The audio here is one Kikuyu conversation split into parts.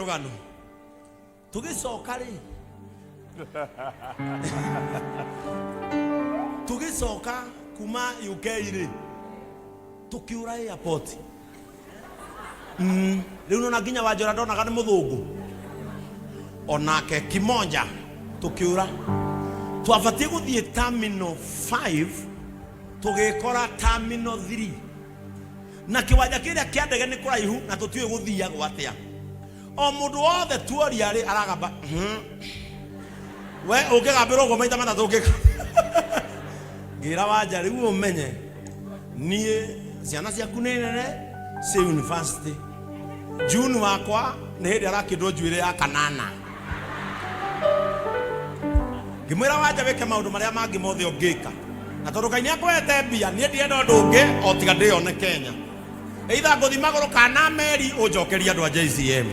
Rũgano. Tũgĩcoka rĩ, tũgĩcoka kuma UK rĩ, tũkĩũra airport. Rĩu nona nginya Wanjora ndonaga nĩ mũthũngũ onake Kimonja. Tũkĩũra, twabatiĩ gũthiĩ terminal 5, tũgĩkora terminal 3, na kĩwanja kĩrĩa kĩa ndege nĩ kũraihu na tũtiũĩ gũthiagwo atĩa. O mũndũ wothe tuoria rĩ, aragamba, We ũngĩgambĩrwo ũguo maita matatũ ũngĩka? Ngĩra Wanja, rĩu ũmenye niĩ ciana ciaku nĩ nene ciĩ university. June wakwa nĩ hĩndĩ arakĩndwo njuĩrĩ ya kanana. Ngĩmwĩra, Wanja, wĩke maũndũ marĩa mangĩ mothe ũngĩka, na tondũ Ngai nĩ akũhete mbia, niĩ ndirenda ũndũ ũngĩ o tiga ndĩyone Kenya, either ngũthi magũrũ kana meri, ũnjokerie andũ a JCM.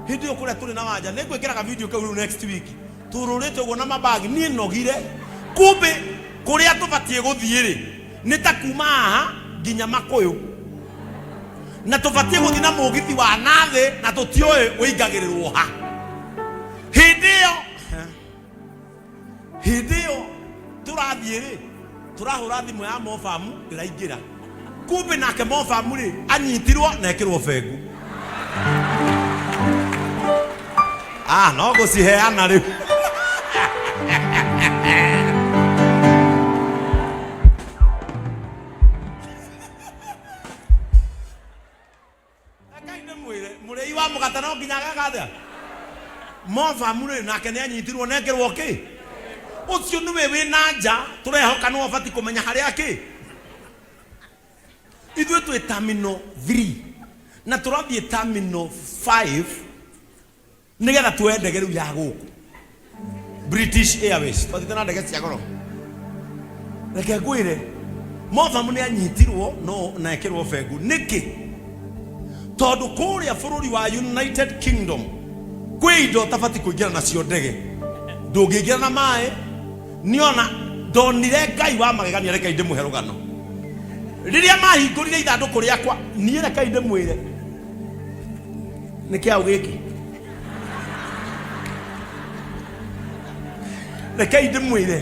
Hĩndĩ ĩyo kũrĩa tũrĩ na Wanja, nĩ ngwĩkĩraga video kau rĩu next week, tũrũrĩte ũguo na mabagi. Niĩ nogire kumbe kũrĩa tũbatiĩ gũthiĩ rĩ, nĩ ta kuma haha nginya Makũyũ, na tũbatiĩ gũthiĩ na mũgithi wa nathĩ, na tũtiũĩ ũingagĩrĩrwo ha. Hĩndĩ ĩyo tũrathiĩ rĩ, tũrahũra thimũ ya mobamu ndĩraingĩra. Kumbe nake mobamu rĩ, anyitirwo na ekĩrwo bengu. Ah, no gũciheana rĩu. Rekei ndĩmwĩre, mũrĩi wa mũgate no nginya ageka atĩa? Mobamu rĩ, nake nĩ anyitirwo na ekĩrwo kĩ? Ũcio nĩwe wĩ na nja, tũrehoka nĩwe ũbatiĩ kũmenya harĩa kĩ. Ithuĩ twĩ terminal 3 na tũrathiĩ terminal 5 nĩgetha tuoe ndege rĩu ya gũkũ British Airways. Twathiĩte na ndege cia goro. Reke ngwĩre, Mobamu nĩ anyitirwo no na ekĩrwo bengu. Nĩkĩ? Tondũ kũrĩa bũrũri wa United Kingdom kwĩ indo ũtabati kũingĩra nacio ndege. Ndũngĩingĩra na maĩ. Niona ndonire Ngai wa magegania. Rekei ndĩmũhe rũgano. Rĩrĩa mahingũrire ithandũkũ rĩakwa niĩ, rekei ndĩmwĩre, nĩ kĩaũ gĩkĩ? Rekei ndĩmwĩre,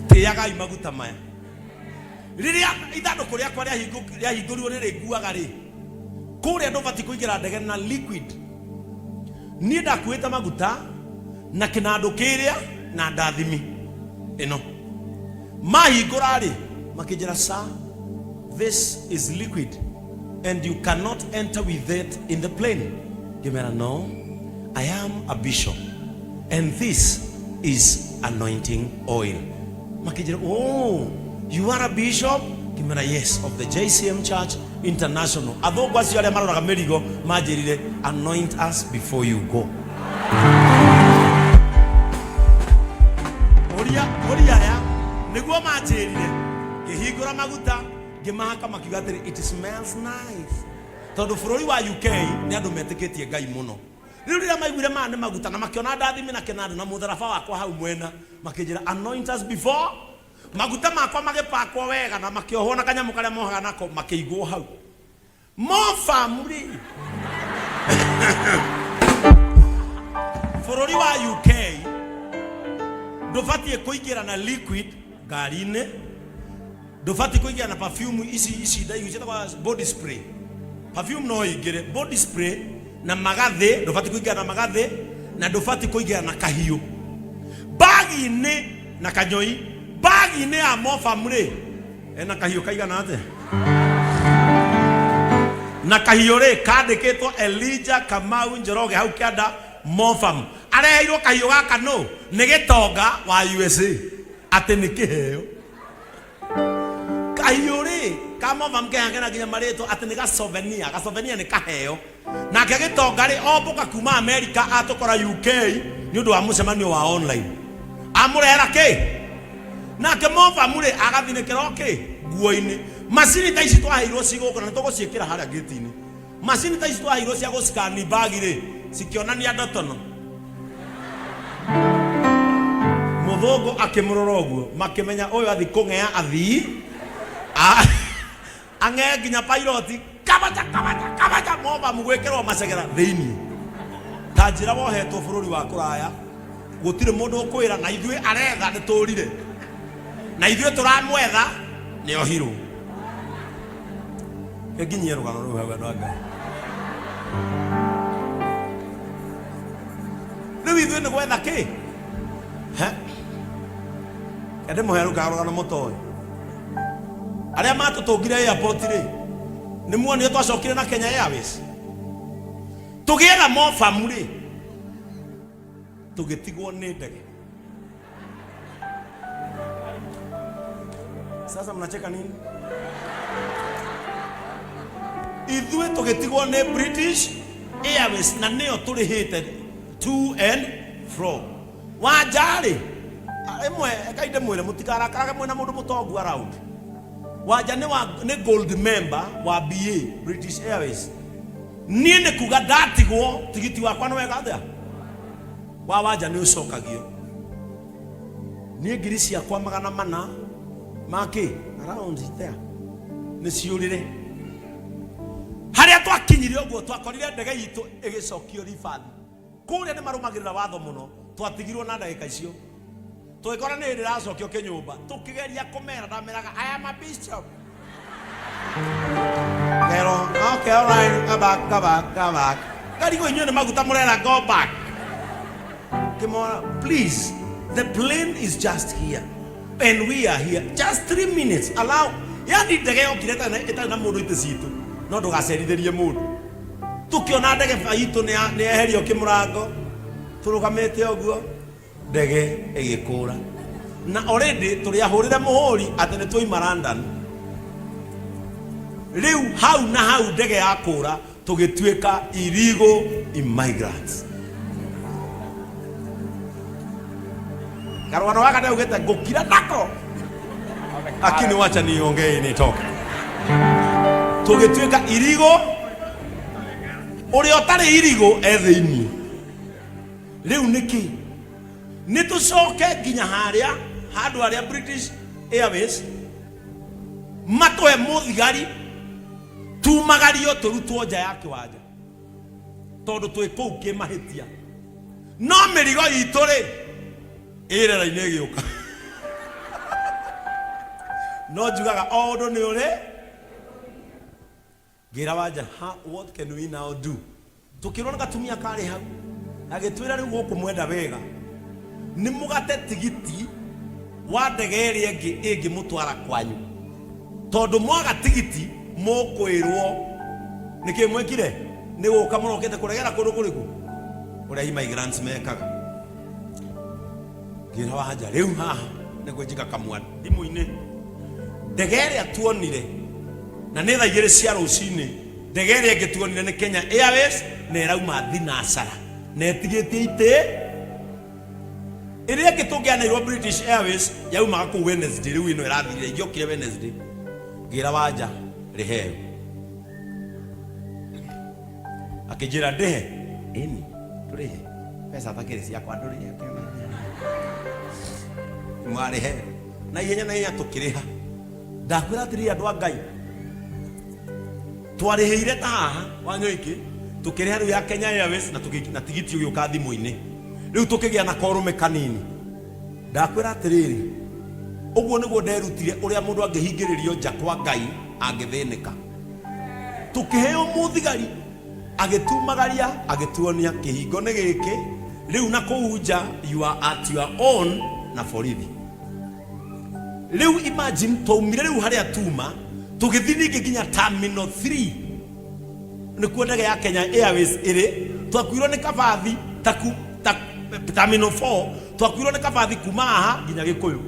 tĩagai maguta maya. Rĩrĩa ithandũkũ rĩakwa rĩahingũrirwo rĩrĩ nguaga rĩ, kũrĩa ndũbatiĩ kũingĩra ndege na liquid. Niĩ ndakuĩte maguta na kĩnandũ kĩrĩa na ndathimi ĩno. Mahingũra rĩ, makĩnjĩra, "Sir, this is liquid and you cannot enter with it in the plane." Ngĩmera, "No, I am a bishop and this is anointing oil." Makĩnjĩra, "Oh, you are a bishop?" Ngĩmera, "Yes, of the JCM Church International." Athũngũ acio arĩa maroraga mĩrigo manjĩrire, "Anoint us before you go." Ũria ũria aya nĩguo manjĩrire. Ngĩhingũra maguta, ngĩmahaka, makiuga atĩrĩ, "It smells nice." Tondũ bũrũri wa UK nĩ andũ metĩkĩtie Ngai mũno. Rĩu rĩrĩa maiguire maya nĩ maguta na makĩona ndathimi na kĩnandũ na mũtharaba wakwa hau mwena, makĩnjĩra, "Anoint us before." Maguta makwa magĩpakwo wega na makĩohwo na kanyamũ karĩa mohaga nako, makĩigwo hau. Mobamu rĩ, bũrũri wa UK ndũbatiĩ kũingĩra na liquid ngari-inĩ, ndũbatiĩ kũingĩra na perfume ici ndaihu ciĩtagwo body spray. Perfume no ĩingĩre, body spray na magathĩ ndũbatiĩ kũingĩra na magathĩ, na ndũbatiĩ kũingĩra na kahiũ bagi-inĩ na kanyoi. Bagi-inĩ ya mobamu rĩ, ena kahiũ kaigana atĩa? Na kahiũ rĩ, kandĩkĩtwo Elijah Kamau Njoroge hau kĩanda. Mofam areheirwo kahiũ gaka nũ? Nĩ gĩtonga wa USA, atĩ nĩ kĩheo. Kahiũ rĩ ka mofam kehangena nginya marĩtwa atĩ nĩ gacovenia. Gacovenia nĩ kaheo. Nake gĩtonga rĩ, ombũka kuma Amerika atũkora UK nĩ ũndũ wa mũcemanio wa online, amũrehera kĩ? Nake mobamu rĩ, agathinĩkĩra kĩ nguo-inĩ. Macini ta ici twaheirwo cigũkũ na nĩtũgũciĩkĩra harĩa gate-inĩ. Macini ta ici twaheirwo cia gũcikani bagi rĩ, cikĩonania ndotono. Mũthũngũ akĩmũrora ũguo, makĩmenya ũyũ athi kũng'ea, athii ang'ee nginya pilot. Kabacha kabacha kabacha moba mugwikirwo macegera thiini. Ta njira wohetwo bururi wa kuraya gutire mundu ukwira na ithuĩ aretha nĩ tũrire na ithuĩ tũramwetha nĩ ohirwo. Nginyie rũgano rũu hau, andũ a Ngai. Rĩu ithuĩ nĩ gwetha kĩ? He? Ndĩmũhe rũgano rũgano mũtoĩ. Arĩa matũtũngire airport rĩ, nĩ muonire twacokire na Kenya Airways. Tũgĩetha mobamu rĩ, tũgĩtigwo nĩ ndege. Sasa mnacheka nini? Ithuĩ tũgĩtigwo nĩ British Airways na nĩyo tũrĩhĩte to and fro. Wanja rĩ, ĩmwe ekai ndĩmwĩre mũtikarakarage mwĩna mũndũ mũtongu around. Wanja nĩ wa nĩ gold member wa BA, British Airways. Niĩ nĩ kuga ndatigwo tigiti wakwa nĩ wega atĩa? Wa Wanja nĩ ũcokagio. Niĩ ngiri ciakwa 400 makĩ around there nĩ ciũrĩre. Harĩa twakinyire ũguo twakorire ndege itũ ĩgĩcokio refund. Kũrĩa nĩ marũmagĩrĩra watho mũno, twatigirwo na ndagĩka icio. Tũgĩkora nĩ hĩndĩ ĩracokio kĩnyũmba, tũkĩgeria kũmera, ndameraga I am a bishop. Kero, okay, all right, go back, go back, go back. Ngarigwo inyuĩ nĩ maguta mũrera, go back. Kĩmora, please, the plane is just here and we are here. Just 3 minutes, allow. Yani ndege yokire ĩtarĩ na mũndũ itĩ citũ, no ndũgacerithĩrie mũndũ. Tũkĩona ndege itũ nĩ yeherio kĩmũrango, tũrũgamĩte ũguo, ndege ĩgĩkũra. Na already tũrĩ ahũrĩre mũhũri atĩ nĩ twaima London. Rĩu hau na hau ndege yakũra tũgĩtuĩka illegal immigrants. Karũgano gaka ndaugĩte ngũkira nako, lakini wacha niongee nitoke. Tũgĩtuĩka illegal, ũrĩa ũtarĩ illegal e thĩinĩ. Rĩu nĩkĩ nĩ tũcoke nginya harĩa handũ harĩa British Airways matũhe mũthigari tumagario tũrutwo nja ya kĩwanja tondũ twĩ kũu kĩmahĩtia, no mĩrigo itũ rĩ ĩrera-inĩ ĩgĩũka. No njugaga o ũndũ nĩ ũrĩ ngĩra Wanja, ha, what can we now do? Tukĩrwo nĩ gatumia karĩ hau agĩtwĩra, rĩu gũkũ mwenda wega nĩ mũgate tigiti wa ndege ĩrĩa ĩngĩ ĩngĩmũtwara kwanyu, tondũ mwaga tigiti mũkwĩrwo nĩkĩ mwĩkire, nĩ gũka mũrokete kũregera kũndũ kũrĩkũ ũrĩa immigrants mekaga. Ngĩra Wanja, rĩu haha nĩ kwĩnjika kamwa thimũ-inĩ. Ndege ĩrĩa tuonire na nĩ thaa 2 cia rũcinĩ, ndege ĩrĩa ĩngĩ tuonire nĩ Kenya Airways na ĩrauma thinacara na ĩtigĩtie itĩ. Ĩrĩa ĩngĩ tũngĩaneirwo British Airways yaumaga kũu Wednesday, rĩu ĩno ĩrathirire ingĩokire Wednesday. Ngĩra Wanja, rĩheo. Akĩnjĩra ndĩhe. Ĩni tũrĩhe mbeca takĩrĩ ciakwa, ndũrĩhe mwarĩhe na ihenya na ihenya. Tũkĩrĩha. Ndakwĩra atĩrĩrĩ, andũ a Ngai, twarĩhĩire ta haha Wanyoike, tũkĩrĩha rĩu ya Kenya Airways na tigiti ũgĩũka thimũ-inĩ. Rĩu tũkĩgĩa na korũme kanini. Ndakwĩra atĩrĩrĩ, ũguo nĩguo nderutire ũrĩa mũndũ angĩhingĩrĩrio nja kwa Ngai angĩthĩnĩka. Tũkĩheo mũthigari agĩtumagaria, agĩtuonia kĩhingo nĩ gĩkĩ rĩu, na kũu nja you are at your own na borithi. Rĩu imagine twaumire rĩu harĩa tuma tũgĩthiĩ ningĩ nginya terminal 3, nĩkuo ndege ya Kenya Airways ĩrĩ. Twakuirwo nĩ kabathi taku ta, terminal 4, twakuirwo nĩ kabathi kuma haha nginya Gĩkũyũ,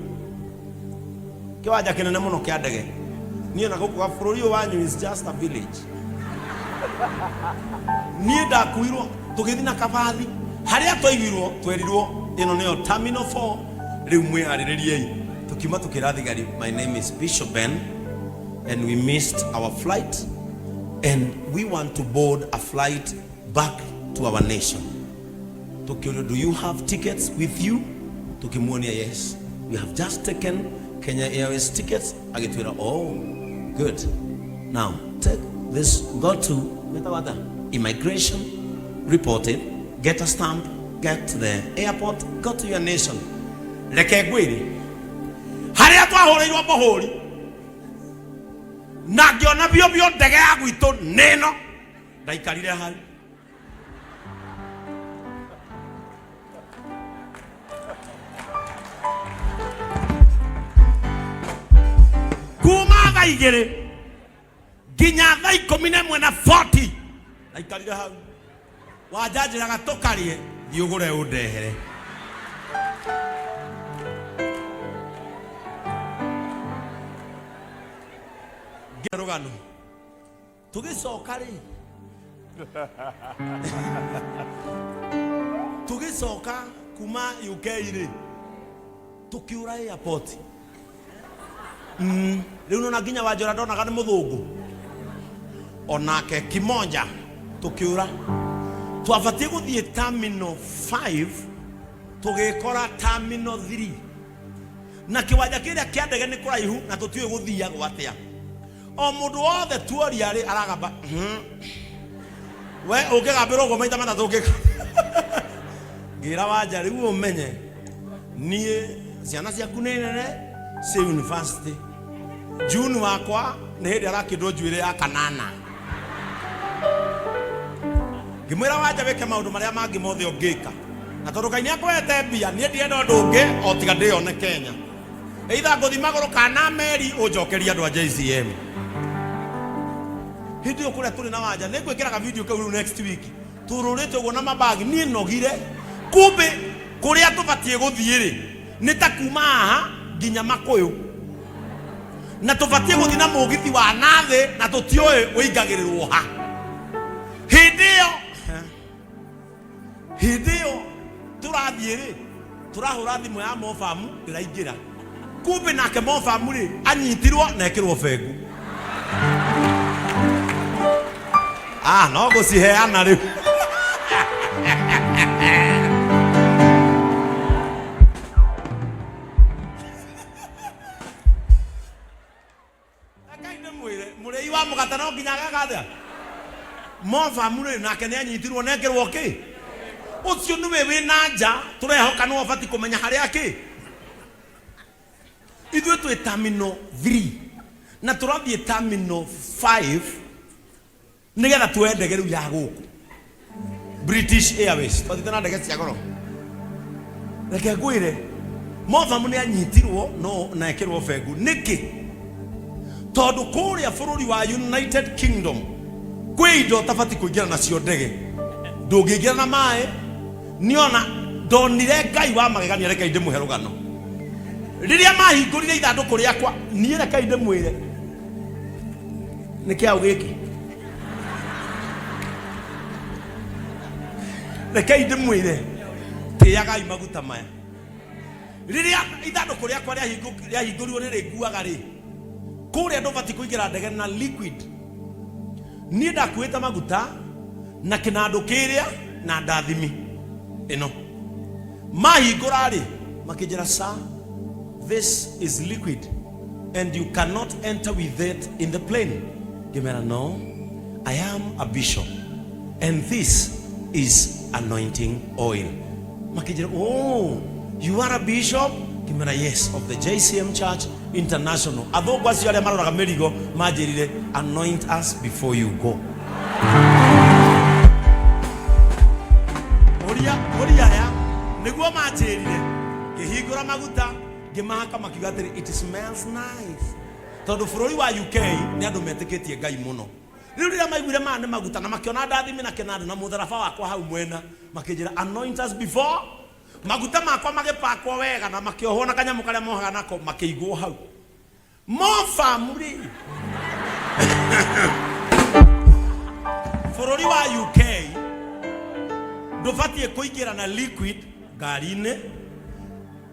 kĩwanja kĩnene mũno kĩa ndege. Niĩ na gũkũ bũrũri ũyũ wanyu is just a village. Niĩ ndakuirwo tũgĩthiĩ na kabathi harĩa twaiguirwo twerirwo ĩno nĩyo terminal 4, rĩu mwĩharĩrĩriei. Tũkiuma tũkĩra thigari, "My name is Bishop Ben and we missed our flight and we want to board a flight back to our nation." Tukĩũrio, "Do you have tickets with you?" Tukĩmuonia, "Yes, we have just taken Kenya Airways tickets." Agĩtwĩra, "Oh, good, now take This go to metagwo atĩa? Immigration, report it, get a stamp, get to the airport, go to your nation. Reke ngwĩre harĩa twahũrĩirwo mũhũri na ngĩona biũ biũ ndege ya gwitũ nĩ ĩno, ndaikarire hau. Kuma thaa 2 nginya thaa 11 na 40 ndaikarire hau. Wanjanjĩraga tũkarĩe, thiĩ ũgũre ũndehere. Ngĩra rũgano tũgĩcoka rĩ, tũgĩcoka kuma UK rĩ, tũkĩũra airport. Rĩu nona nginya Wanjora ndonaga nĩ mũthũngũ onake kimoja. Tũkĩũra, twabatiĩ gũthiĩ terminal 5, tũgĩkora terminal 3, na kĩwanja kĩrĩa kĩa ndege nĩ kũraihu na tũtiũĩ gũthiagwo atĩa. O mũndũ wothe tuoria rĩ, aragamba, We ũngĩgambĩrwo ũguo maita matatũ ũngĩ. Ngĩra Wanja, rĩu ũmenye niĩ ciana ciaku nĩ nene ciĩ university. June wakwa nĩ hĩndĩ arakĩndwo njuĩrĩ ya kanana. Ngĩmwĩra, Wanja, wĩke maũndũ marĩa mangĩ mothe ũngĩka, na tondũ Ngai nĩ akũhete mbia, niĩ ndirenda ũndũ ũngĩ o tiga ndĩyone Kenya, either ngũthi magũrũ kana meri, ũnjokerie andũ a JCM. Hĩndĩ ĩyo kũrĩa tũrĩ na Wanja, nĩ ngwĩkĩraga video kau rĩu next week, tũrũrĩte ũguo na mabagi. Niĩ nogire kumbe kũrĩa tũbatiĩ gũthiĩ rĩ, nĩ ta kuma haha nginya Makũyũ, na tũbatiĩ gũthiĩ na mũgithi wa nathĩ na tũtiũĩ ũingagĩrĩrwo ha. Hĩndĩ ĩyo tũrathiĩ rĩ, tũrahũra thimũ ya mobamu ndĩraingĩra. Kumbe nake mobamu rĩ, anyitirwo na ekĩrwo bengu. Ah, no gũciheana rĩu. Rekei ndĩmwĩre, mũrĩi wa mũgate no nginya ageka atĩa? Mobamu rĩ, nake nĩ anyitirwo na ekĩrwo kĩ? Ũcio nĩwe wĩ na nja, tũrehoka nĩwe ũbatiĩ kũmenya harĩa kĩ. Ithuĩ twĩ terminal 3 na tũrathiĩ terminal 5 nĩgetha tuoe ndege rĩu ya gũkũ British Airways. Twathiĩte na ndege cia goro. Reke ngwĩre, mobamu nĩ anyitirwo no na ekĩrwo bengu. Nĩkĩ? Tondũ kũrĩa bũrũri wa United Kingdom kwĩ indo ũtabatiĩ kũingĩra nacio ndege. Ndũngĩingĩra na maĩ. Nĩona ndonire Ngai wa magegania. Rekei ndĩmũhe rũgano. Rĩrĩa mahingũrire ithandũkũ rĩakwa niĩ, rekei ndĩmwĩre nĩ kĩaũ gĩkĩ. Rekei ndĩmwĩre, tĩagai maguta maya. Rĩrĩa ithandũkũ rĩakwa rĩahingũrirwo rĩrĩ nguaga rĩ, kũrĩa ndũbatiĩ kũingĩra ndege na liquid. Niĩ ndakuĩte maguta na kĩnandũ kĩrĩa na ndathimi ĩno. Mahingũra rĩ, makĩnjĩra, "Sir, this is liquid and you cannot enter with it in the plane." Ngĩmera, "No, I am a bishop and this is anointing oil." Makĩnjĩra, "Oh, you are a bishop?" Ngĩmera, "Yes, of the JCM Church International." Athũngũ acio arĩa maroraga mĩrigo manjĩrire, "Anoint us before you go." Ũria ũria aya nĩguo manjĩrire. Ngĩhingũra maguta, ngĩmahaka, makiuga atĩrĩ, "It smells nice." Tondũ bũrũri wa UK nĩ andũ metĩkĩtie Ngai mũno. Rĩu rĩrĩa maiguire maya nĩ maguta na makĩona ndathimi na kĩnandũ na mũtharaba wakwa hau mwena, makĩnjĩra, "Anoint us before." Maguta makwa magĩpakwo wega na makĩohwo na kanyamũ karĩa mohaga nako, makĩigwo hau. Mobamu rĩ, bũrũri wa UK ndũbatiĩ kũingĩra na liquid ngari-inĩ,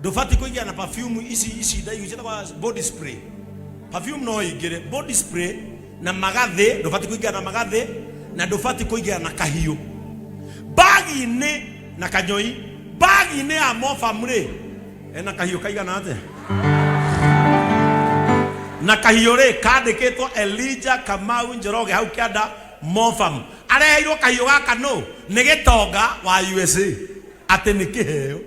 ndũbatiĩ kũingĩra na perfume ici ndaihu ciĩtagwo body spray. Perfume no ĩingĩre, body spray na magathĩ ndũbatiĩ kũingĩra na magathĩ, na ndũbatiĩ kũingĩra na kahiũ bagi-inĩ na kanyoi. Bagi-inĩ ya mobamu rĩ, ena kahiũ kaigana atĩa? Na kahiũ rĩ kandĩkĩtwo Elijah Kamau Njoroge hau kĩanda Mofam. Areheirwo kahiũ gaka nũ? Nĩ gĩtonga wa USA. Atĩ nĩ kĩheo.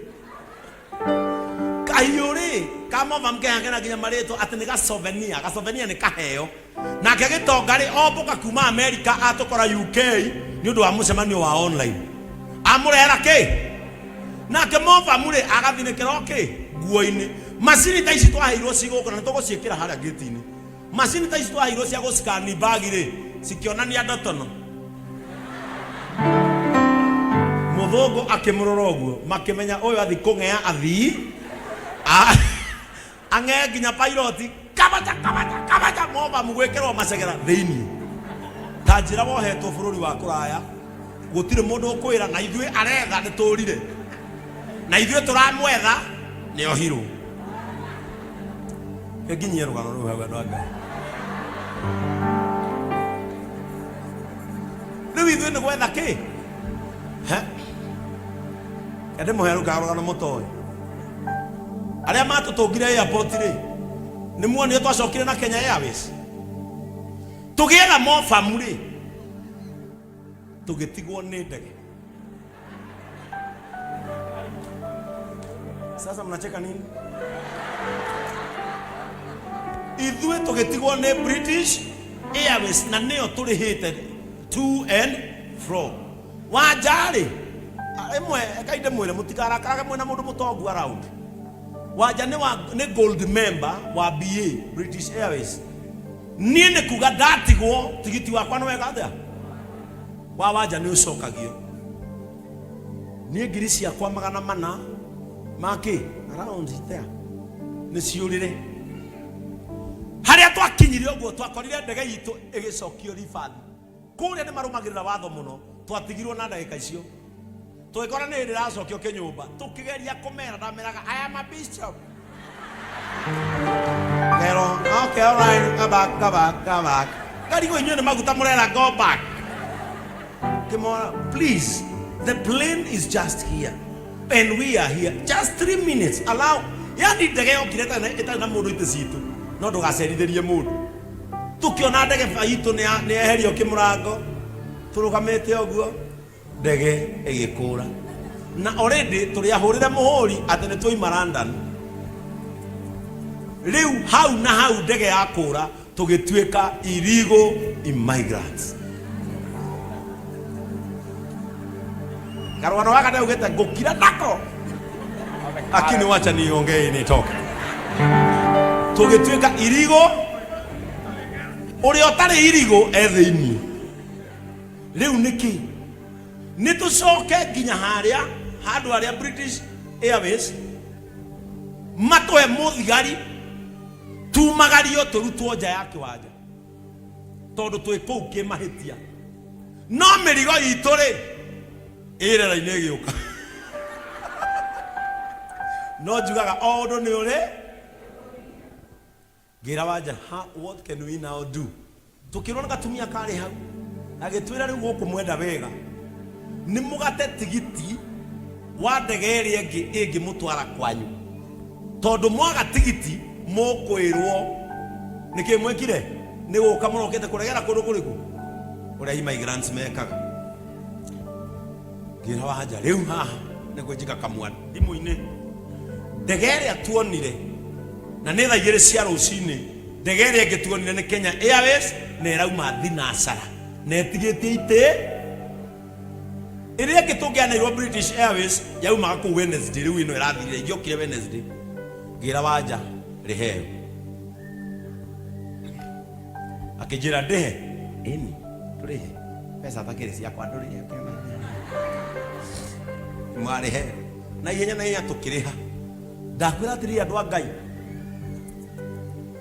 Kahiũ rĩ ka Mofam kehangena nginya marĩtwa atĩ nĩ gacovenia. Gacovenia nĩ kaheo. Nake gĩtonga rĩ ombũka kuma Amerika atũkora UK nĩ ũndũ wa mũcemanio wa online. Amũrehera kĩ? Nake Mofam rĩ agathinĩkĩra o kĩ? Nguo-inĩ. Macini ta ici twaheirwo cigũkũ na nĩ tũgũciĩkĩra harĩa gate-inĩ. Macini ta ici twaheirwo cia gũscan bagi rĩ cikĩonania ndotono. Mũthũngũ akĩmũrora ũguo makĩmenya ũyũ athi kũng'ea athii ang'ee nginya pilot kabacha kabacha kabacha moba mugwikirwo macegera thiini ta njira wohetwo bururi wa kuraya gutiri mundu ukwira na ithuĩ aretha nĩ tũrire na ithuĩ tũramwetha nĩ ohirwo. Nginyie rũgano rũu hau andũ a Ngai. Rĩu ithuĩ nĩ gwetha kĩ? He? Ndĩmũhe rũgano rũgano mũtoĩ. Arĩa matũtũngire airport rĩ, nĩ muonire twacokire na Kenya Airways. Tũgĩetha mobamu rĩ, tũgĩtigwo nĩ ndege. Sasa mnacheka nini? Ithuĩ tũgĩtigwo nĩ British Airways na nĩyo tũrĩhĩte to and fro. Wanja rĩ, ĩmwe ekai ndĩmwĩre mũtikarakarage mwĩna mũndũ mũtongu around. Wanja nĩ wa nĩ gold member wa BA British Airways. Niĩ nĩ kuga ndatigwo tigiti wakwa nĩ wega atĩa? Wa Wanja nĩ ũcokagio. Niĩ ngiri ciakwa 400 ma kĩ around there nĩ ciũrĩre. Harĩa twakinyire ũguo twakorire ndege itũ ĩgĩcokio refund. Kũrĩa nĩ marũmagĩrĩra watho mũno. Twatigirwo na ndagĩka icio. Tũgĩkora nĩ hĩndĩ ĩracokio kĩnyũmba. Tũkĩgeria kũmera ndameraga I am a bishop. Ngero, okay, all right, go back, go back, go back. Ngarigwo inyuĩ nĩ maguta mũrera go back. Kĩmora, please, the plane is just here and we are here. Just 3 minutes, allow. Yani ndege yokire ĩtarĩ na mũndũ itĩ citũ, no ndũgacerithĩrie mũndũ. Tũkĩona ndege itũ nĩ yeherio kĩmũrango, tũrũgamĩte ũguo, ndege ĩgĩkũra. Na already tũrĩ ahũrĩre mũhũri atĩ nĩ twaima London. Rĩu hau na hau ndege yakũra tũgĩtuĩka illegal immigrants. Karũgano gaka ndaugĩte ngũkira nako lakini wacha niongee nitoke. Tũgĩtuĩka illegal, ũrĩa ũtarĩ illegal e thĩinĩ. Rĩu nĩkĩ nĩ tũcoke nginya harĩa handũ harĩa British Airways matũhe mũthigari tumagario tũrutwo nja ya kĩwanja tondũ twĩ kũu kĩmahĩtia, no mĩrigo itũ rĩ ĩrera-inĩ ĩgĩũka. No njugaga o ũndũ nĩ ũrĩ ngĩra Wanja, ha, what can we now do? Tukĩrwo nĩ gatumia karĩ hau agĩtwĩra rĩu gũkũ mwenda wega nĩ mũgate tigiti wa ndege ĩrĩa ĩngĩ ĩngĩmũtwara kwanyu, tondũ mwaga tigiti mũkwĩrwo nĩkĩ mwĩkire nĩ gũka mũrokĩte kũregera kũndũ kũrĩkũ ũrĩa immigrants mekaga. Ngĩra Wanja rĩu haha nĩ kwĩnjĩka kamwa thimũ-inĩ ndege ĩrĩa tuonire na nĩ thaa 2 cia rũcinĩ. Ndege ĩrĩa ĩngĩ tuonire nĩ Kenya Airways na ĩrauma thinacara na ĩtigĩtie itĩ. Ĩrĩa ĩngĩ tũngĩaneirwo British Airways yaumaga kũu Wednesday, rĩu ĩno ĩrathirire ingĩokire Wednesday. Ngĩra Wanja rĩheo, akĩnjĩra ndĩhe ĩni tũrĩhe mbeca takĩrĩ ciakwa ndũrĩhe mwarĩhe na ihenya na ihenya tũkĩrĩha. Ndakwĩra atĩrĩrĩ andũ a Ngai,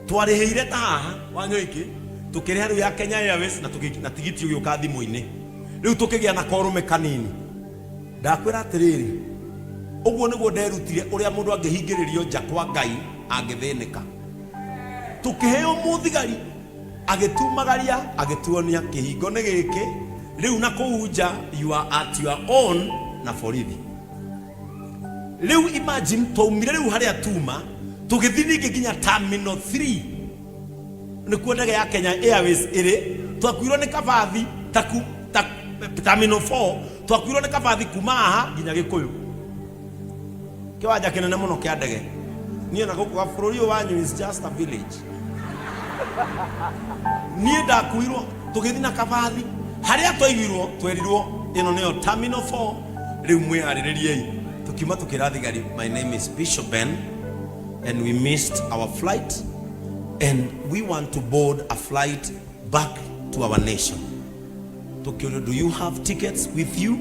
twarĩhĩire ta haha Wanyoike, tũkĩrĩha rĩu ya Kenya Airways na na tigiti ũgĩũka thimũ-inĩ, rĩu tũkĩgĩa na korũme kanini. Ndakwĩra atĩrĩrĩ, ũguo nĩguo nderutire ũrĩa mũndũ angĩhingĩrĩrio nja kwa Ngai angĩthĩnĩka. Tũkĩheo mũthigari agĩtumagaria agĩtuonia kĩhingo nĩ gĩkĩ, rĩu na kũu nja you are at your own na borithi. Rĩu imagine twaumire rĩu harĩa tuma tũgĩthiĩ ningĩ nginya terminal 3. Nĩkuo ndege ya Kenya Airways ĩrĩ. Twakuirwo nĩ kabathi taku ta terminal 4, twakuirwo nĩ kabathi kuma haha nginya Gĩkũyũ, kĩwanja kĩnene mũno kĩa ndege. Niĩ na gũkũ bũrũri ũyũ wanyu is just a village. Niĩ ndakuirwo tũgĩthiĩ na kabathi harĩa twaiguirwo, twerirwo ĩno nĩyo terminal 4, rĩu mwĩharĩrĩriei. Tũkiuma tũkĩra thigari, "My name is Bishop Ben and we missed our flight and we want to board a flight back to our nation." Tukĩũrio, "Do you have tickets with you?"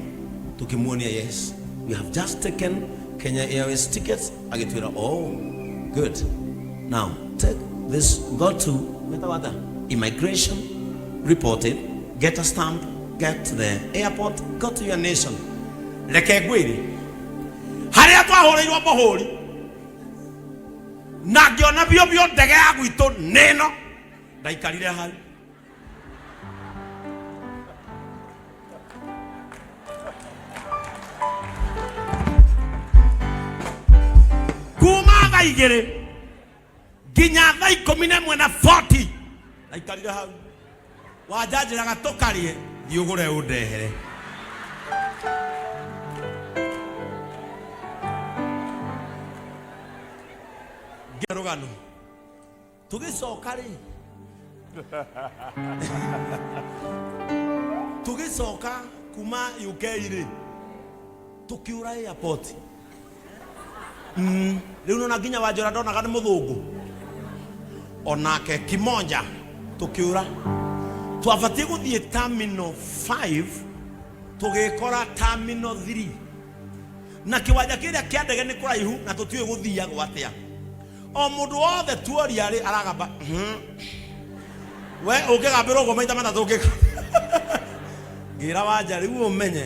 Tukĩmuonia, "Yes, we have just taken Kenya Airways tickets." Agĩtwĩra, "Oh, good, now take this, go to metagwo atĩa? Immigration, report it, get a stamp, get to the airport, go to your nation." Reke ngwĩre harĩa twahũrĩirwo mũhũri na ngĩona biũ biũ ndege ya gwitũ nĩ ĩno. Ndaikarire hau kuma thaa 2 nginya thaa 11 na 40. Ndaikarire hau, wanjanjĩraga tũkarĩe, thiĩ ũgũre ũndehere. Ngĩa rũgano tũgĩcoka rĩ, tũgĩcoka kuma UK rĩ, tũkĩũra airport. Rĩu nona nginya Wanjora ndonaga nĩ mũthũngũ onake kimoja. Tũkĩũra, twabatiĩ gũthiĩ terminal 5, tũgĩkora terminal 3, na kĩwanja kĩrĩa kĩa ndege nĩ kũraihu na tũtiũĩ gũthiagwo atĩa. O mũndũ wothe tuoria rĩ, aragamba, We ũngĩgambĩrwo ũguo maita matatũ ũngĩka?" Ngĩra Wanja, "Rĩu ũmenye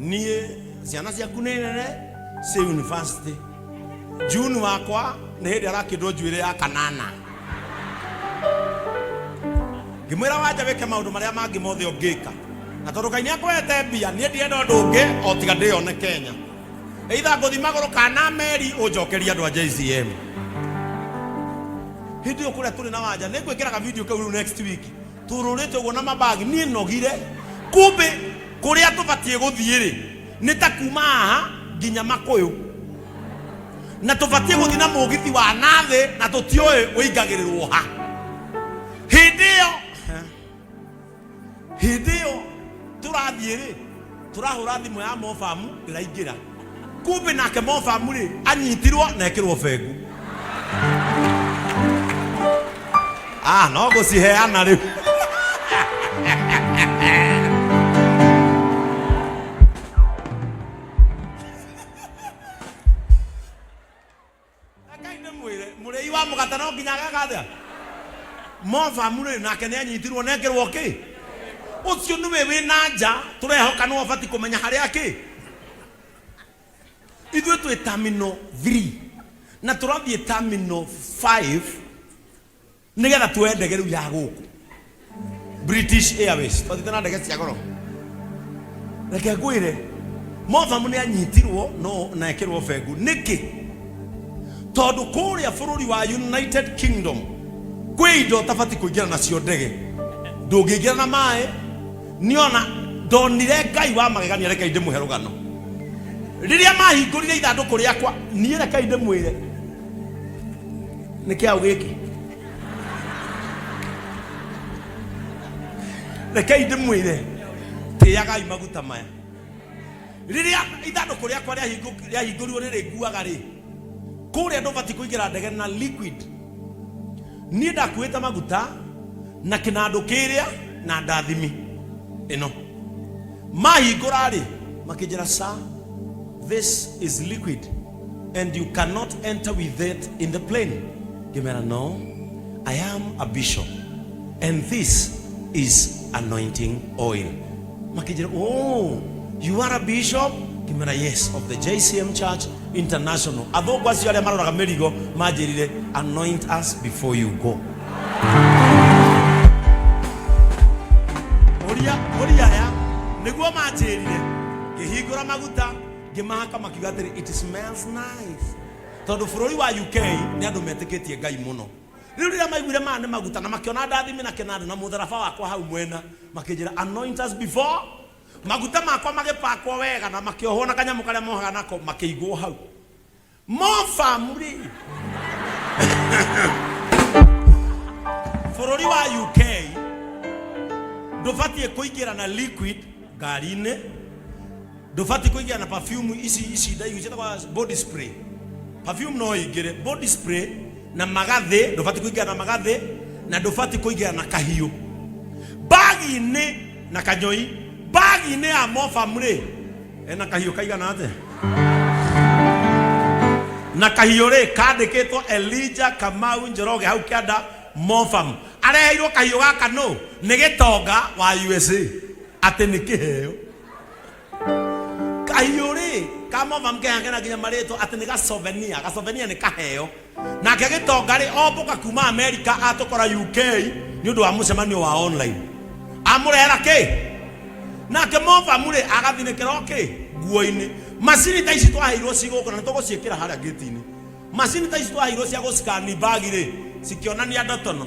niĩ ciana ciaku nĩ nene, ciĩ university. June wakwa nĩ hĩndĩ arakĩndwo njuĩrĩ ya kanana." Ngĩmwĩra, "Wanja, wĩke maũndũ marĩa mangĩ mothe ũngĩka, na tondũ Ngai nĩ akũhete mbia, niĩ ndirenda ũndũ ũngĩ o tiga ndĩyone Kenya, either ngũthi magũrũ kana meri, ũnjokerie andũ a JCM." Hĩndĩ ĩyo kũrĩa tũrĩ na Wanja, nĩ ngwĩkĩraga video kau rĩu next week, tũrũrĩte ũguo na mabagi. Niĩ nogire kumbe kũrĩa tũbatiĩ gũthiĩ rĩ, nĩ ta kuma haha nginya Makũyũ, na tũbatiĩ gũthiĩ na mũgithi wa nathĩ na tũtiũĩ ũingagĩrĩrwo ha. Hĩndĩ ĩyo tũrathiĩ rĩ, tũrahũra thimũ ya mobamu ndĩraingĩra, kumbe nake mobamu rĩ, anyitirwo na ekĩrwo bengu. Ah, no gũciheana rĩu. Ngai nĩ mwĩre mũrĩi wa mũgate no nginya ageka atĩa? Mobamu rĩ, nake nĩ anyitirwo na ekĩrwo kĩ. Ũcio nĩwe wĩ na nja, tũrehoka nĩwe ũbatiĩ kũmenya harĩa kĩ. Ithuĩ twĩ terminal 3 na tũrathiĩ terminal 5 nĩgetha tuoe ndege rĩu ya gũkũ, British Airways. Twathiĩte na ndege cia goro. Reke ngwĩre, mobamu nĩ anyitirwo no na ekĩrwo bengu. Nĩkĩ? Tondũ kũrĩa bũrũri wa United Kingdom kwĩ indo ũtabatiĩ kũingĩra nacio ndege, ndũngĩingĩra na maĩ. Niona ndonire Ngai wa magegania. Reke ndĩmũhe rũgano. Rĩrĩa mahingũrire ithandũkũ rĩakwa niĩ, rekei ndĩmwĩre nĩ kĩaũ gĩkĩ. Rekei ndĩmwĩre, tĩagai maguta maya. Rĩrĩa ithandũkũ rĩakwa rĩahingũrirwo rĩrĩ nguaga rĩ, kũrĩa ndũbatiĩ kũingĩra ndege na liquid. Niĩ ndakuĩte maguta na kĩnandũ kĩrĩa na ndathimi ĩno. Mahingũra rĩ, makĩnjĩra, "Sir, this is liquid and you cannot enter with it in the plane." Ngĩmera, "No, I am a bishop and this is anointing oil." Makĩnjĩra, "Oh, you are a bishop?" Ngĩmera, "Yes, of the JCM Church International." Athũngũ acio arĩa maroraga mĩrigo manjĩrire, "Anoint us before you go." Ũria ũria aya nĩguo manjĩrire. Ngĩhingũra maguta, ngĩmahaka, makiuga atĩrĩ, "It smells nice." Tondũ bũrũri wa UK nĩ andũ metĩkĩtie Ngai mũno. Rĩu rĩrĩa maiguire maya nĩ maguta na makĩona ndathimi na kĩnandũ na mũtharaba wakwa hau mwena, makĩnjĩra anoint us before maguta makwa magĩpakwo wega na makĩohwo na kanyamũ karĩa mohaga nako makĩigwo hau. Mofam rĩ, bũrũri wa UK ndũbatiĩ kũingĩra na liquid ngari-inĩ, ndũbatiĩ kũingĩra na perfume ici ici ndaigu ciĩtagwo body spray. Perfume no ĩingĩre, body spray na magathĩ ndũbatiĩ kũingĩra na magathĩ, na ndũbatiĩ kũingĩra na kahiũ bagi-inĩ na kanyoi bagi-inĩ ya Mofam rĩ, ena kahiũ kaigana atĩa? Na kahiũ rĩ kandĩkĩtwo Elijah Kamau Njoroge hau kĩanda Mofam. Areheirwo kahiũ gaka nũ? Nĩ gĩtonga wa USA, atĩ nĩ kĩheo. Kahiũ rĩ ka Mofam kehangena nginya marĩtwa atĩ nĩ gacovenia. Gacovenia nĩ kaheo. Nake gĩtonga rĩ ombũka kuma Amerika atũkora UK nĩ ũndũ wa mũcemanio wa online, amũrehera kĩ? Nake Mofam rĩ agathinĩkĩra o kĩ nguo-inĩ. Macini ta ici twaheirwo cigũkũ na nĩ tũgũciĩkĩra harĩa gate-inĩ. Macini ta ici twaheirwo cia gũcikani bagi rĩ cikĩonania ndotono.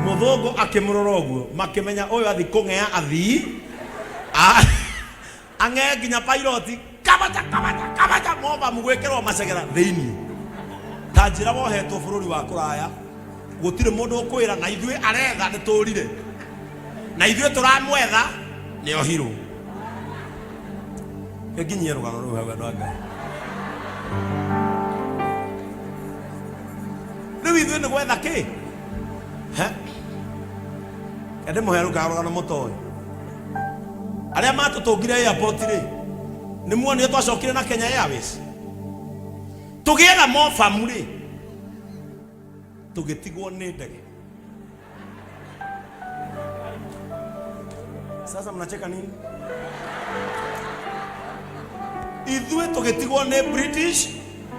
Mũthũngũ akĩmũrora ũguo makĩmenya ũyũ athi kũng'ea athii ang'ee nginya pilot kabacha kabacha kabacha Mofam gwĩkĩrwo macegera thĩinĩ. Ta njĩra wohetwo bũrũri wa kũraya gũtirĩ mũndũ ũkwĩra, na ithuĩ aretha nĩ tũrire, na ithuĩ tũramwetha nĩ ohirwo. Nginyie rũgano rũu hau andũ a Ngai. Rĩu ithuĩ nĩ gwetha kĩ? He? Ende mũhe rũgano rũgano mũtoĩ. Arĩa matũtũngire airport rĩ, nĩ muonire twacokire na Kenya Airways. Tũgĩetha Mofam rĩ, tũgĩtigwo nĩ ndege. Sasa mnacheka nini? Ithuĩ tũgĩtigwo nĩ British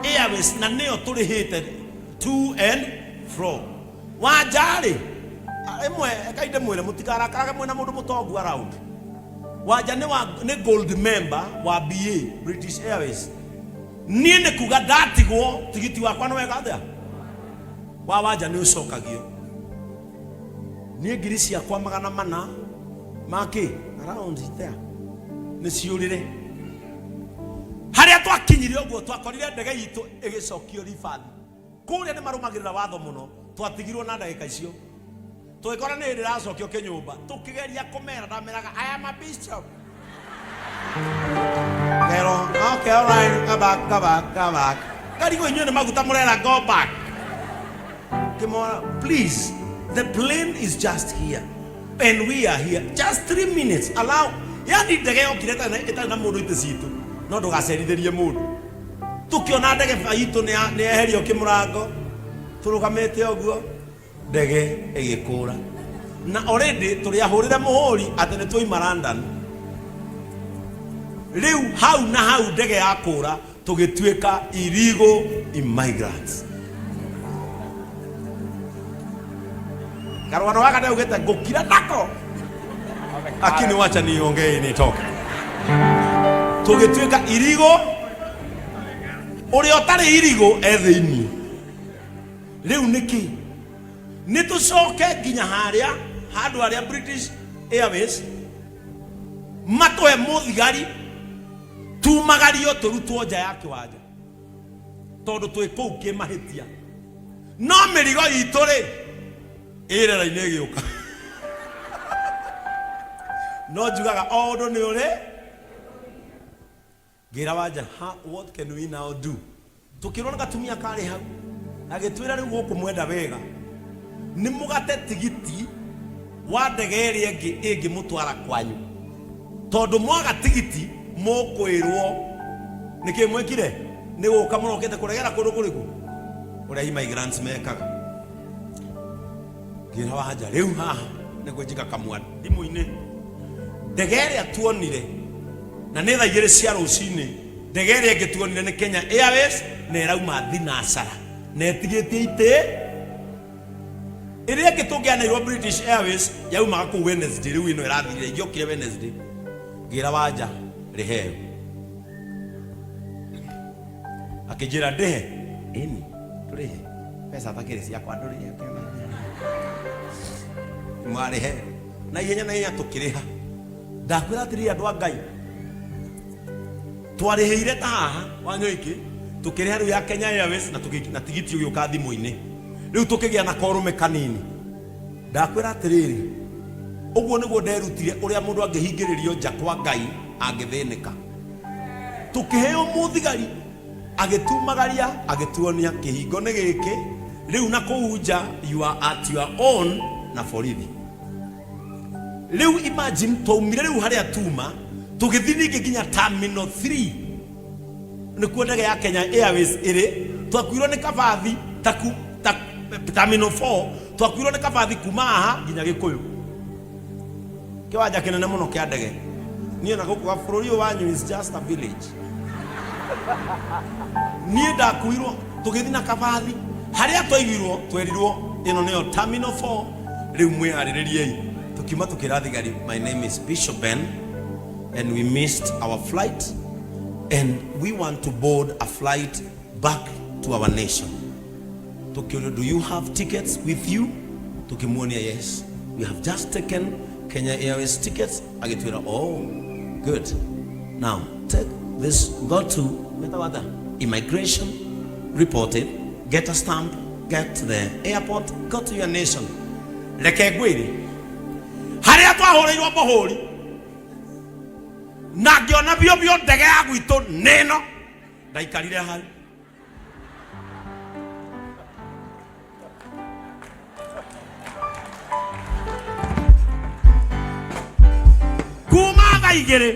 Airways na nĩyo tũrĩhĩte to and fro. Wanja-rĩ, ĩmwe ekai ndĩmwĩre mũtikarakarage mwĩna mũndũ mũtongu around. Wanja nĩ wa nĩ gold member wa BA British Airways. Niĩ nĩ kuga ndatigwo tigiti wakwa nĩ weka atĩa? Wa Wanja nĩ ũcokagio. Niĩ ngiri ciakwa 400 ma kĩ around there nĩ ciũrĩre. Harĩa twakinyire ũguo twakorire ndege itũ ĩgĩcokio refund. Kũrĩa nĩ marũmagĩrĩra watho mũno. Twatigirwo na ndagĩka icio. Tũgĩkora nĩ hĩndĩ ĩracokio kĩnyũmba. Tũkĩgeria kũmera, ndameraga I am a bishop. Ngero, okay, all right, go back, go back, go back. Ngarigwo inyuĩ nĩ maguta mũrera go back. Kĩmora, please, the plane is just here and we are here. Just 3 minutes, allow. Yani ndege yokire ĩtarĩ na mũndũ itĩ citũ, no ndũgacerithĩrie mũndũ. Tũkĩona ndege itũ nĩ yeherio kĩmũrango, tũrũgamĩte ũguo, ndege ĩgĩkũra. Na already tũrĩ ahũrĩre mũhũri atĩ nĩ twaima London. Rĩu hau na hau ndege yakũra tũgĩtuĩka illegal immigrants. Karũgano gaka ndaugĩte ngũkira nako, lakini wacha niongee nitoke. Tũgĩtuĩka illegal, ũrĩa ũtarĩ illegal e thĩinĩ. Rĩu nĩkĩ nĩ tũcoke nginya harĩa handũ harĩa British Airways matũhe mũthigari tumagario tũrutwo nja ya kĩwanja tondũ twĩ kũu kĩmahĩtia, no mĩrigo itũ rĩ ĩrera-inĩ ĩgĩũka. No njugaga o ũndũ nĩ ũrĩ ngĩra Wanja, ha, what can we now do? Tũkĩrwo nĩ gatumia karĩ hau agĩtwĩra rĩu gũkũ mwenda wega nĩ mũgate tigiti wa ndege ĩrĩa ĩngĩ ĩngĩmũtwara kwanyu, tondũ mwaga tigiti mũkwĩrwo nĩkĩ mwĩkire, nĩ gũka mũrokĩte kũregera kũndũ kũrĩkũ ũrĩa immigrants mekaga. Ngĩra Wanja rĩu haha nĩ kwĩnjĩka kamwa thimũ-inĩ. Ndege ĩrĩa tuonire na nĩ thaa 2 cia rũcinĩ, ndege ĩrĩa ĩngĩ tuonire nĩ Kenya Airways na ĩrauma thinacara na ĩtigĩtie itĩ. Ĩrĩa ĩngĩ tũngĩaneirwo British Airways yaumaga kũu Wednesday, rĩu ĩno ĩrathirire ingĩokire Wednesday. Ngĩra Wanja rĩheo, akĩnjĩra ndĩhe ĩni. Tũrĩhe mbeca takĩrĩ ciakwa ndũrĩhe mwarĩhe na ihenya na ihenya tũkĩrĩha. Ndakwĩra atĩrĩrĩ andũ a Ngai, twarĩhĩire ta haha Wanyoike, tũkĩrĩha rĩu ya Kenya Airways na na tigiti ũgĩũka thimũ-inĩ, rĩu tũkĩgĩa na korũme kanini. Ndakwĩra atĩrĩrĩ, ũguo nĩguo nderutire ũrĩa mũndũ angĩhingĩrĩrio nja kwa Ngai angĩthĩnĩka. Tũkĩheo mũthigari agĩtumagaria agĩtuonia kĩhingo nĩ gĩkĩ, rĩu na kũu nja you are at your own na borithi. Rĩu imagine twaumire rĩu harĩa tuma tũgĩthiĩ ningĩ nginya terminal 3 nĩkuo ndege ya Kenya Airways ĩrĩ. Twakuirwo nĩ kabathi taku, ta, terminal 4 twakuirwo nĩ kabathi kuma haha nginya Gĩkũyũ, kĩwanja kĩnene mũno kĩa ndege. Niĩ na gũkũ bũrũri ũyũ wanyu is just a village. Niĩ ndakuirwo tũgĩthiĩ na kabathi harĩa twaigirwo, twerirwo ĩno nĩyo terminal 4, rĩu mwĩharĩrĩriei. Tũkiuma tũkĩra thigari, my name is Bishop Ben and we missed our flight and we want to board a flight back to our nation. Tũkĩũrio, do you have tickets with you? Tũkĩmuonia, yes, we have just taken Kenya Airways tickets. Agĩtwĩra, oh good, now take this, go to metagwo atĩa? Immigration, report it, get a stamp, get to the airport, go to your nation. Reke ngwĩre harĩa twahũrĩirwo mũhũri na ngĩona biũ biũ ndege ya gwitũ nĩ ĩno. Ndaikarire hau kuma thaa 2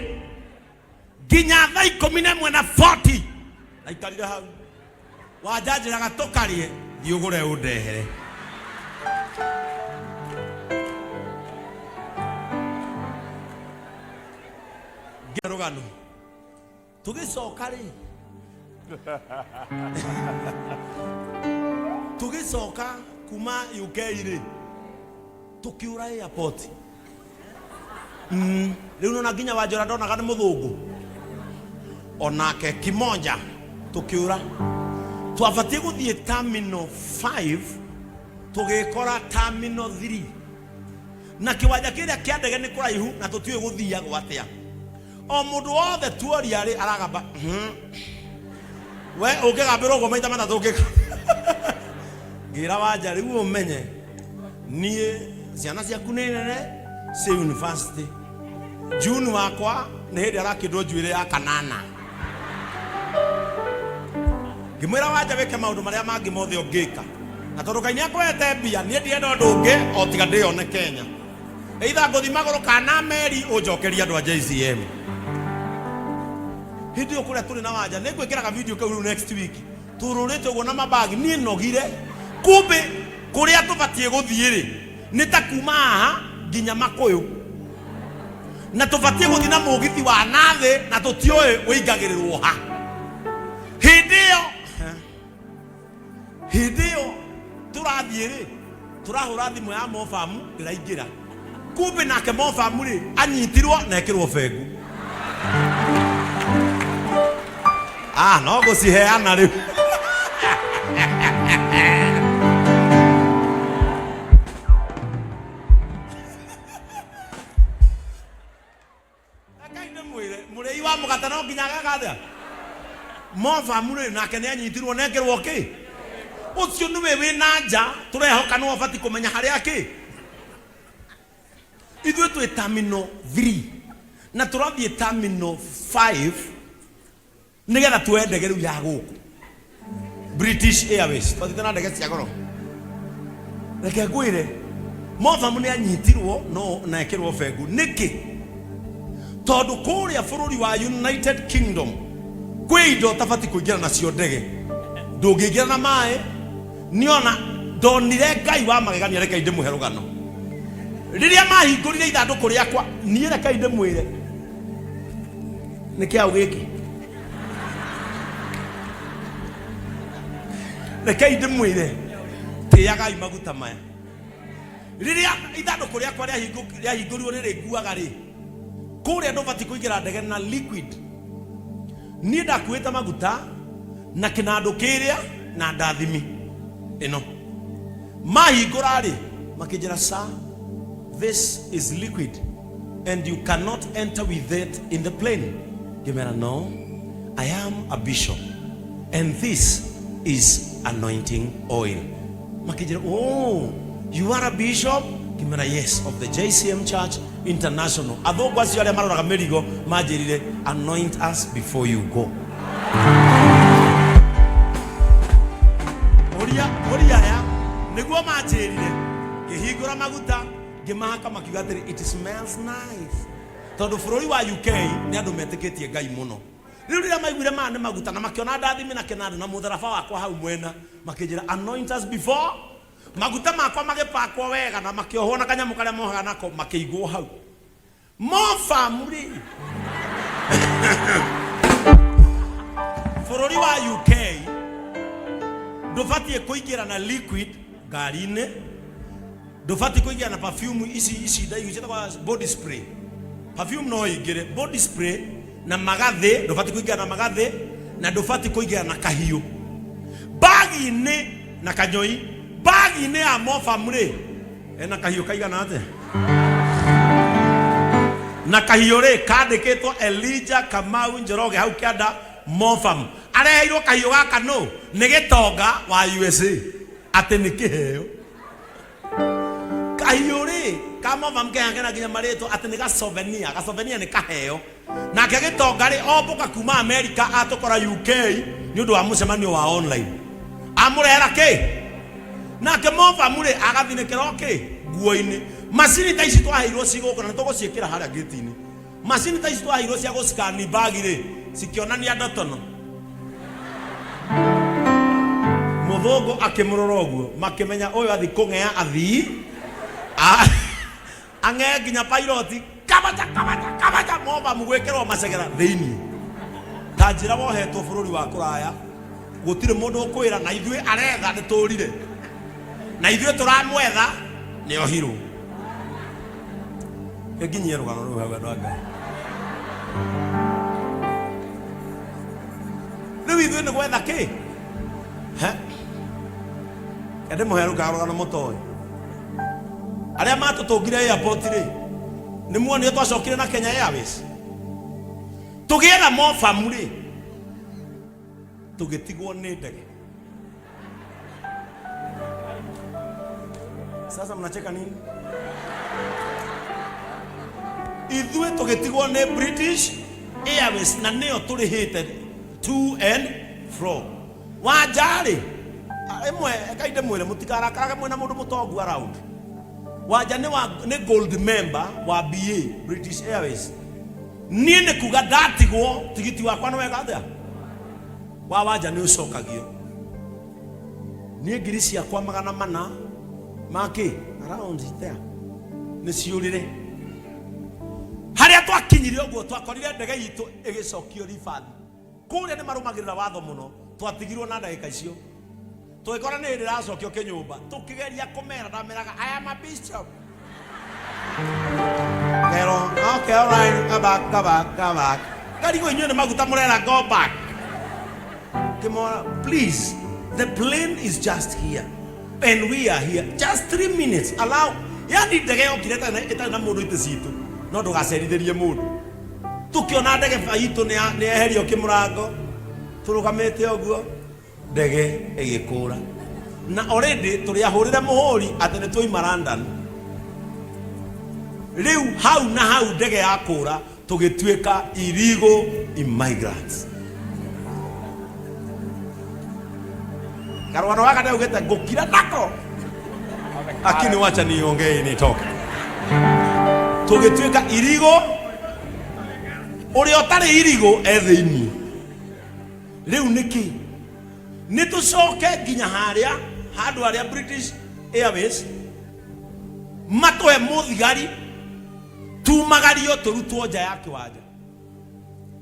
nginya thaa 11 na 40, ndaikarire hau. Wanjanjĩraga tũkarĩe, thiĩ ũgũre ũndehere. Ngĩra rũgano tũgĩcoka rĩ, tũgĩcoka kuma UK rĩ, tũkĩũra airport. Rĩu nona nginya Wanjora ndonaga nĩ mũthũngũ onake kimoja. Tũkĩũra, twabatiĩ gũthiĩ terminal 5, tũgĩkora terminal 3 na kĩwanja kĩrĩa kĩa ndege nĩ kũraihu na tũtiũĩ gũthiagwo atĩa. O mũndũ wothe tuoria rĩ aragamba, We ũngĩgambĩrwo ũguo maita matatũ ũngĩ ngĩra Wanja, rĩu ũmenye niĩ ciana ciaku nĩ nene ciĩ university. June wakwa nĩ hĩndĩ arakĩndwo njuĩrĩ ya kanana. Ngĩmwĩra, Wanja, wĩke maũndũ marĩa mangĩ mothe ũngĩka, na tondũ Ngai nĩ akũhete mbia, niĩ ndirenda ũndũ ũngĩ o tiga ndĩyone Kenya, either ngũthi magũrũ kana meri, ũnjokerie andũ a JCM. Hĩndĩ ĩyo kũrĩa tũrĩ na Wanja, nĩ ngwĩkĩraga video kau rĩu next week, tũrũrĩte ũguo na mabagi. Niĩ nogire kumbe kũrĩa tũbatiĩ gũthiĩ rĩ nĩ ta kuma haha nginya Makũyũ, na tũbatiĩ gũthiĩ na mũgithi wa nathĩ na tũtiũĩ ũingagĩrĩrwo ha. Hĩndĩ ĩyo tũrathiĩ rĩ, tũrahũra thimũ ya mobamu ndĩraingĩra, kumbe nake mobamu rĩ anyitirwo na ekĩrwo bengu. Ah, no gũciheana rĩu. Rekei ndĩmwĩre, mũrĩi wa mũgate no nginya ageka atĩa? Mobamu rĩ nake nĩ anyitirwo na ekĩrwo kĩ? Ũcio nĩwe wĩ na nja tũrehoka nĩwe ũbatiĩ kũmenya harĩa kĩ. Ithuĩ twĩ terminal 3 na tũrathiĩ terminal 5 nĩgetha tuoye ndege rĩu ya gũkũ British Airways. Twathiĩte na ndege cia goro. Reke ngwĩre, mobamu nĩ anyitirwo no na ekĩrwo bengu. Nĩkĩ? Tondũ kũrĩa bũrũri wa United Kingdom kwĩ indo ũtabatiĩ kũingĩra nacio ndege. Ndũngĩingĩra na maĩ. Niona ndonire Ngai wa magegania. Rekei ndĩmũhe rũgano. Rĩrĩa mahingũrire ithandũkũ rĩakwa, niĩ rekei ndĩmwĩre nĩ kĩaũ gĩkĩ. Rekei ndĩmwĩre, tĩagai maguta maya. Rĩrĩa ithandũkũ rĩakwa rĩahingũrirwo rĩrĩ nguaga rĩ, kũrĩa ndũbatiĩ kũingĩra ndege na liquid. Niĩ ndakuĩte maguta na kĩnandũ kĩrĩa na ndathimi. Ĩno mahingũra rĩ, makĩnjĩra, "Sir, this is liquid and you cannot enter with it in the plane." Ngĩmera, "No, I am a bishop and this is anointing oil." Makĩnjĩra, "Oh, you are a bishop?" Ngĩmera, "Yes, of the JCM Church International." Athũngũ acio arĩa maroraga mĩrigo manjĩrire, "Anoint us before you go." Ũria ũria aya nĩguo manjĩrire. Ngĩhingũra maguta, ngĩmahaka, makiuga atĩrĩ, "It smells nice." Tondũ bũrũri wa UK nĩ andũ metĩkĩtie Ngai mũno. Rĩu rĩrĩa maiguire maya nĩ maguta na makĩona ndathimi na kĩnandũ na mũtharaba wakwa hau mwena, makĩnjĩra, "Anoint us before." Maguta makwa magĩpakwo wega na makĩohwo na kanyamũ karĩa mohaga nako, makĩigwo hau. Mofam rĩ, bũrũri wa UK ndũbatiĩ kũingĩra na liquid ngari-inĩ, ndũbatiĩ kũingĩra na perfume ici ici ndaihu ciĩtagwo body spray. Perfume no ĩingĩre, body spray na magathĩ ndũbatiĩ kũingĩra na magathĩ, na ndũbatiĩ kũingĩra na kahiũ bagi-inĩ na kanyoi. Bagi-inĩ ya mofam rĩ, ena kahiũ kaigana atĩa? Na kahiũ rĩ, kandĩkĩtwo Elijah Kamau Njoroge hau kĩanda. Mofam areheirwo kahiũ gaka nũ? Nĩ gĩtonga wa USA, atĩ nĩ kĩheo. Kahiũ rĩ ka mofam kehangena nginya marĩtwa atĩ nĩ gasovenia. Gasovenia nĩ kaheo. Nake gĩtonga rĩ, ombũka kuma Amerika atũkora UK nĩ ũndũ wa mũcemanio wa online, amũrehera kĩ? Nake mobamu rĩ, agathinĩkĩra o kĩ nguo-inĩ. Macini ta ici twaheirwo cigũkũ na nĩtũgũciĩkĩra harĩa gĩti-inĩ. Macini ta ici twaheirwo cia gũcikani bagi rĩ, cikĩonania ndotono. Mũthũngũ akĩmũrora ũguo, makĩmenya ũyũ athi kũng'ea, athii ang'ee nginya pilot. Kabacha kabacha kabacha, mobamu gwĩkĩrwo macegera thĩinĩ. Ta njĩra wohetwo bũrũri wa kũraya, gũtirĩ mũndũ ũkwĩra na ithuĩ aretha nĩ tũrire, na ithuĩ tũramwetha nĩ ohirwo. Nginyie rũgano rũu hau, andũ a Ngai. Rĩu ithuĩ nĩ gwetha kĩ? He? Ende mũhe rũgano mũtoĩ. Arĩa matũtũngire airport rĩ, nĩ muonire twacokire na Kenya Airways tũgĩetha mobamu rĩ, tũgĩtigwo nĩ ndege. Sasa mnacheka nini? Ithuĩ tũgĩtigwo nĩ British Airways na nĩyo tũrĩhĩte to and fro. Wanja-rĩ, ĩmwe ekai ndĩmwĩre, mũtikarakarage mwĩna mũndũ mũtongu around. Wanja nĩ wa nĩ gold member wa BA, British Airways. Niĩ nĩ kuga ndatigwo tigiti wakwa nĩ wega atĩa? Wa wanja nĩ ũcokagio. Niĩ ngiri ciakwa 400 makĩ around there nĩ ciũrĩre. Harĩa twakinyire ũguo, twakorire ndege itũ ĩgĩcokio ribathi. Kũrĩa nĩ marũmagĩrĩra watho mũno. Twatigirwo na ndagĩka icio, tũgĩkora nĩ hĩndĩ ĩracokio kĩnyũmba. Tũkĩgeria kũmera, ndameraga, "I am a bishop." Ngero, "Okay, all right, go back, go back, go back." Ngarigwo, inyuĩ nĩ maguta mũrera go back? Kimora, "Please, the plane is just here and we are here just 3 minutes, allow." Yani ndege yokire ĩtarĩ na mũndũ itĩ citũ, no ndũgacerithĩrie mũndũ. Tũkĩona ndege itũ nĩ yeherio kĩmũrango, tũrũgamĩte ũguo, ndege ĩgĩkũra na already tũrĩ ahũrĩre mũhũri atĩ nĩ twaima London. Rĩu hau na hau ndege yakũra, tũgĩtuĩka illegal immigrants. Karũgano gaka ndaugĩte ngũkira nako, lakini wacha niongee nitoke. Tũgĩtuĩka illegal. Ũrĩa ũtarĩ irigo e thĩinĩ. Rĩu nĩkĩ nĩ tũcoke nginya harĩa handũ harĩa British Airways matũhe mũthigari, tumagario, tũrutwo nja ya kĩwanja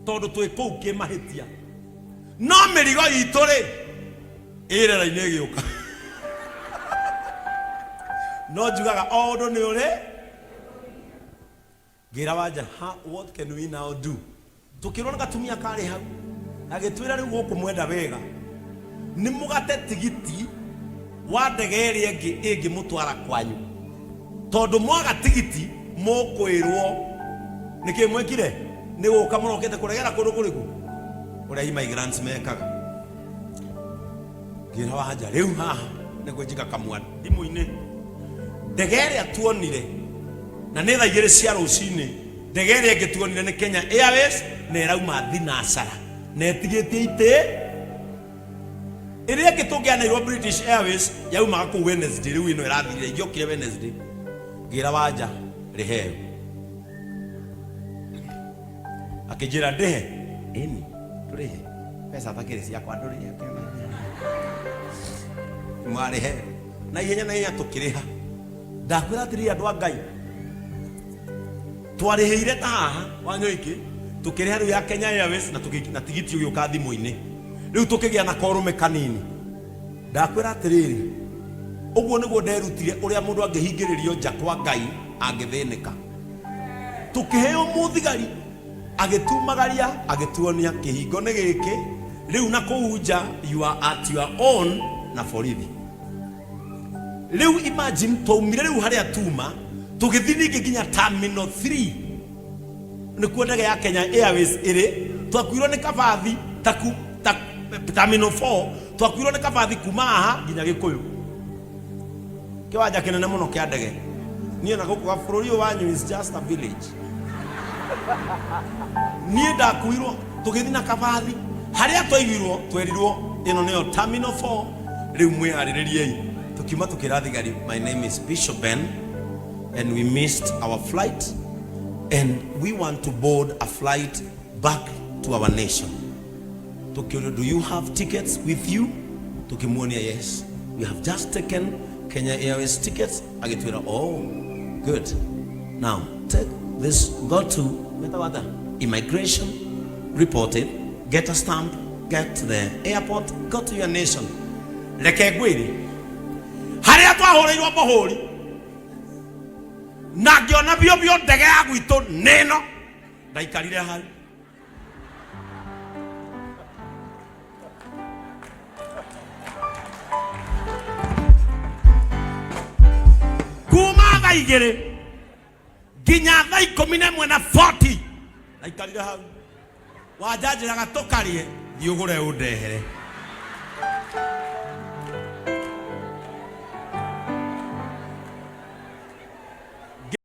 tondũ twĩ kũu kĩmahĩtia, no mĩrigo itũ rĩ ĩrera-inĩ ĩgĩũka? No njugaga o ũndũ nĩ ũrĩ ngĩra wanja, "Ha, what can we now do?" Tukĩrwo nĩ gatumia karĩ hau, agĩtwĩra, "Rĩu gũkũ mwenda wega nĩ mũgate tigiti." Wa ndege ĩrĩa ĩngĩ ĩngĩmũtwara kwanyu, tondũ mwaga tigiti mũkwĩrwo nĩkĩ mwĩkire nĩ gũka mũrokete kũregera kũndũ kũrĩkũ ũrĩa immigrants mekaga. Ngĩra Wanja, rĩu haha nĩ kwĩnjika kamwa thimũ-inĩ. Ndege ĩrĩa tuonire na nĩ thaa 2 cia rũcinĩ, ndege ĩrĩa ĩngĩ tuonire nĩ Kenya Airways na ĩrauma thinasara na ĩtigĩtie itĩ. Ĩrĩa ĩngĩ tũngĩaneirwo British Airways yaumaga kũu Wednesday, rĩu ĩno ĩrathirire, ingĩokire Wednesday. Ngĩra Wanja, rĩheo. Akĩnjĩra ndĩhe. Ĩni, tũrĩhe mbeca takĩrĩ ciakwa, ndũrĩhe mwarĩhe na ihenya na ihenya. Tũkĩrĩha. Ndakwĩra atĩrĩrĩ, andũ a Ngai, twarĩhĩire ta haha Wanyoike, tũkĩrĩha rĩu ya Kenya Airways na na tigiti ũgĩũka thimũ-inĩ. Rĩu tũkĩgĩa na korũme kanini. Ndakwĩra atĩrĩrĩ, ũguo nĩguo nderutire ũrĩa mũndũ angĩhingĩrĩrio nja kwa Ngai angĩthĩnĩka. Tũkĩheo mũthigari agĩtumagaria, agĩtuonia kĩhingo nĩ gĩkĩ rĩu, na kũu nja you are at your own na borithi. Rĩu imagine, twaumire rĩu harĩa tuma, tũgĩthiĩ ningĩ nginya terminal 3, nĩkuo ndege ya Kenya Airways ĩrĩ. Twakuirwo nĩ kabathi taku, ta, terminal 4, twakuirwo nĩ kabathi kuma haha nginya Gĩkũyũ, kĩwanja kĩnene mũno kĩa ndege. Niĩ na gũkũ bũrũri ũyũ wanyu is just a village. Niĩ ndakuirwo, tũgĩthiĩ na kabathi harĩa twaigirwo, twerirwo ĩno nĩyo terminal 4, rĩu mwĩharĩrĩriei. Tũkiuma, tũkĩra thigari, "My name is Bishop Ben and we missed our flight and we want to board a flight back to our nation." Tukiuria, "Do you have tickets with you?" Tukimuonia, "Yes, we have just taken Kenya Airways tickets." Agĩtwĩra, "Oh, good, now take this, go to metagwo atĩa? Immigration, report it, get a stamp, get to the airport, go to your nation." Reke ngwĩre harĩa twahũrĩirwo mũhũri na ngĩona biũ biũ ndege ya gwitũ nĩ ĩno. Ndaikarire hau kuma thaa 2 nginya thaa 11 na 40. Ndaikarire hau, Wanjanjĩraga tũkarĩe, thiĩ ũgũre ũndehere.